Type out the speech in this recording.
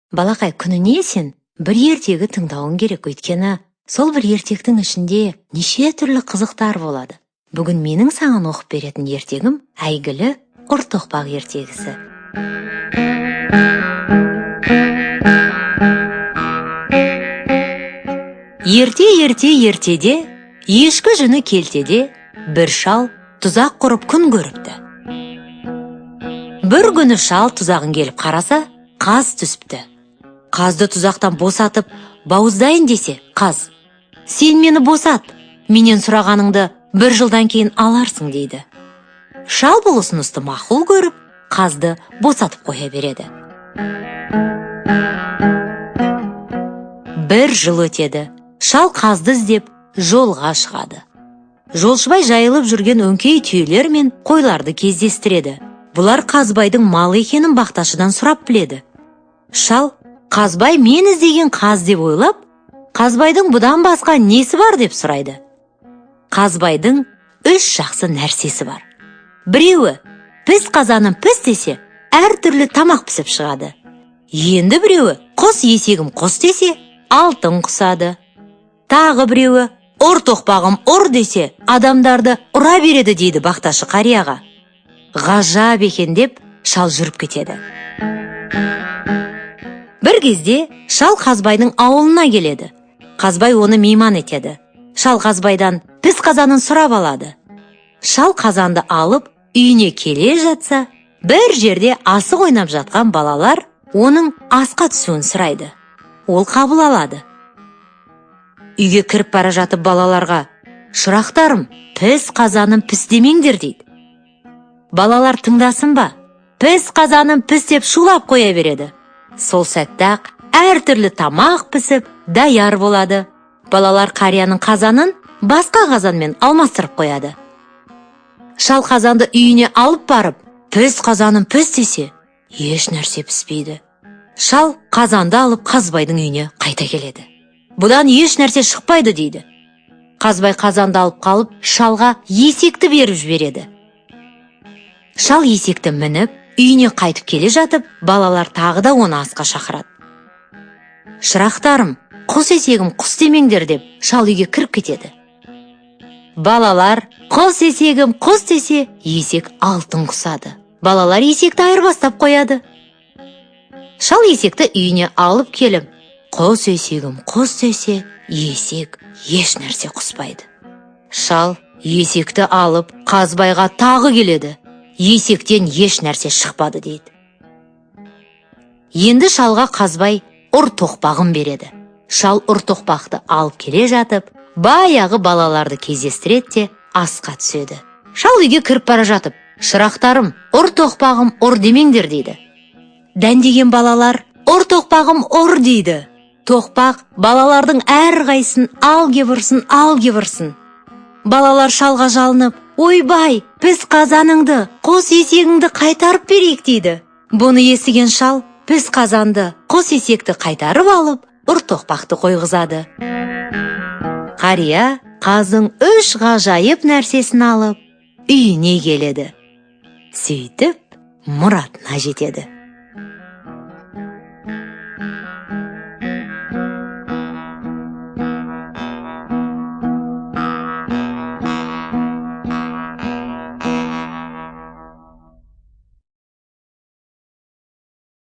Балақай, күніне сен бір ертегі тыңдауың керек, өйткені сол бір ертектің ішінде неше түрлі қызықтар болады. Бүгін менің саған оқып беретін ертегім әйгілі Ұр тоқпақ ертегісі. Ерте, ерте, ертеде, ешкі жүні келтеде бір шал тұзақ құрып күн көріпті. Бір күні шал тұзағын келіп қараса, қаз түсіпті. Қазды тұзақтан босатып, бауыздайын десе, қаз: «Сен мені босат, менен сұрағаныңды бір жылдан кейін аларсың», – дейді. Шал бұл ұсынысты мақұл көріп, қазды босатып қоя береді. Бір жыл өтеді. Шал қазды іздеп жолға шығады. Жолшыбай жайылып жүрген өңкей түйелер мен қойларды кездестіреді. Бұлар Қазбайдың малы екенін бақташыдан сұрап біледі. Шал Қазбай мен іздеген қаз деп ойлап, Қазбайдың бұдан басқа несі бар деп сұрайды. Қазбайдың үш жақсы нәрсесі бар. Біреуі: піс қазаным піс десе, әртүрлі тамақ пісіп шығады. Енді біреуі: құс есегім құс десе, алтын құсады. Тағы біреуі: ұр тоқпағым ұр десе, адамдарды ұра береді, дейді бақташы қарияға. Ғажап екен деп шал жүріп кетеді. Бір кезде шал Қазбайдың ауылына келеді. Қазбай оны мейман етеді. Шал Қазбайдан піс қазанын сұрап алады. Шал қазанды алып үйіне келе жатса, бір жерде асық ойнап жатқан балалар оның асқа түсуін сұрайды. Ол қабыл алады. Үйге кіріп бара жатып балаларға: «Шырақтарым, піс қазаным піс демеңдер», – дейді. Балалар тыңдасын ба, піс қазаным піс деп шулап қоя береді. Сол сәтте-ақ әртүрлі тамақ пісіп даяр болады. Балалар қарияның қазанын басқа қазанмен алмастырып қояды. Шал қазанды үйіне алып барып, піс қазаным піс десе, еш нәрсе піспейді. Шал қазанды алып Қазбайдың үйіне қайта келеді. Бұдан еш нәрсе шықпайды, дейді. Қазбай қазанды алып қалып, шалға есекті беріп жібереді. Шал есекті мініп үйіне қайтып келе жатып, балалар тағы да оны асқа шақырады. Шырақтарым, құс есегім құс демеңдер деп шал үйге кіріп кетеді. Балалар құс есегім құс десе, есек алтын құсады. Балалар есекті айырбастап қояды. Шал есекті үйіне алып келіп, құс есегім құс десе, есек еш нәрсе құспайды. Шал есекті алып Қазбайға тағы келеді. Есектен еш нәрсе шықпады, дейді. Енді шалға Қазбай ұр тоқпағын береді. Шал ұр тоқпақты алып келе жатып, баяғы балаларды кездестіреді де асқа түседі. Шал үйге кіріп бара жатып: «Шырақтарым, ұр тоқпағым ұр демеңдер», – дейді. Дәндеген балалар ұр тоқпағым ұр дейді. Тоқпақ балалардың әрқайсысын ал кеп ұрсын, ал кеп ұрсын. Балалар шалға жалынып: «Ойбай, біз қазаныңды, қос есегіңді қайтарып берейік», – дейді. Бұны естіген шал піс қазанды, қос есекті қайтарып алып, ұр тоқпақты қойғызады. Қария қаздың үш ғажайып нәрсесін алып үйіне келеді. Сөйтіп мұратына жетеді.